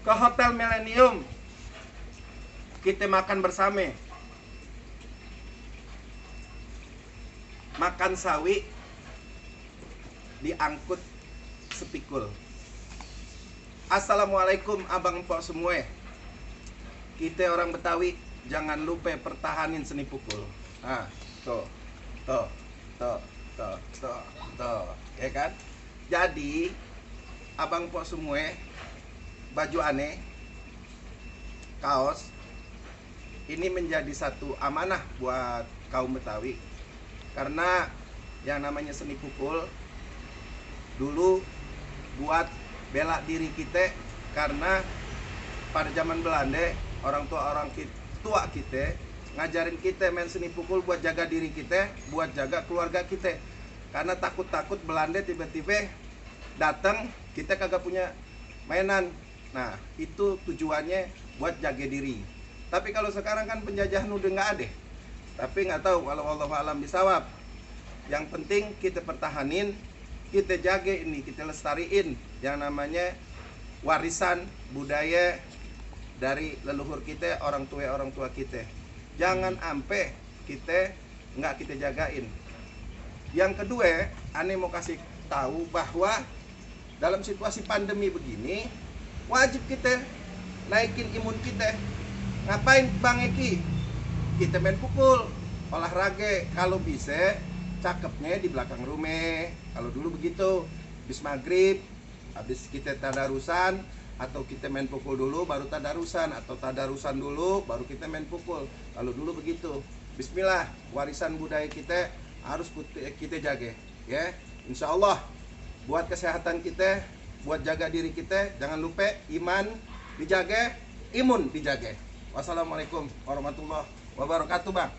ke Hotel Millennium, kita makan bersama, makan sawi diangkut sepikul. Assalamualaikum abang empok semua. Kita orang Betawi jangan lupa pertahanin seni pukul. Nah, tuh, ya kan? Jadi abang empok semua, baju aneh, kaos ini menjadi satu amanah buat kaum Betawi, karena yang namanya seni pukul dulu buat bela diri kita, karena pada zaman Belanda orang tua kita ngajarin kita main seni pukul buat jaga diri kita, buat jaga keluarga kita, karena takut Belanda tiba-tiba datang kita kagak punya mainan. Nah itu tujuannya buat jaga diri. Tapi kalau sekarang kan penjajahan udah nggak ada, tapi nggak tahu kalau Allah alam bisawab. Yang penting kita pertahanin, kita jaga ini, kita lestariin yang namanya warisan budaya dari leluhur kita, orang tua kita. Jangan sampai kita nggak kita jagain. Yang kedua, aneh mau kasih tahu bahwa dalam situasi pandemi begini wajib kita naikin imun kita. Ngapain Bang Eki? Kita main pukul, olahraga, kalau bisa cakepnya di belakang rumah. Kalau dulu begitu, habis maghrib, habis kita tadarusan, atau kita main pukul dulu baru tadarusan, atau tadarusan dulu baru kita main pukul. Kalau dulu begitu. Bismillah, warisan budaya kita harus kita jaga, ya. Insya Allah buat kesehatan kita, buat jaga diri kita, jangan lupa iman dijaga, imun dijaga. Wassalamualaikum warahmatullahi wabarakatuh, Bang.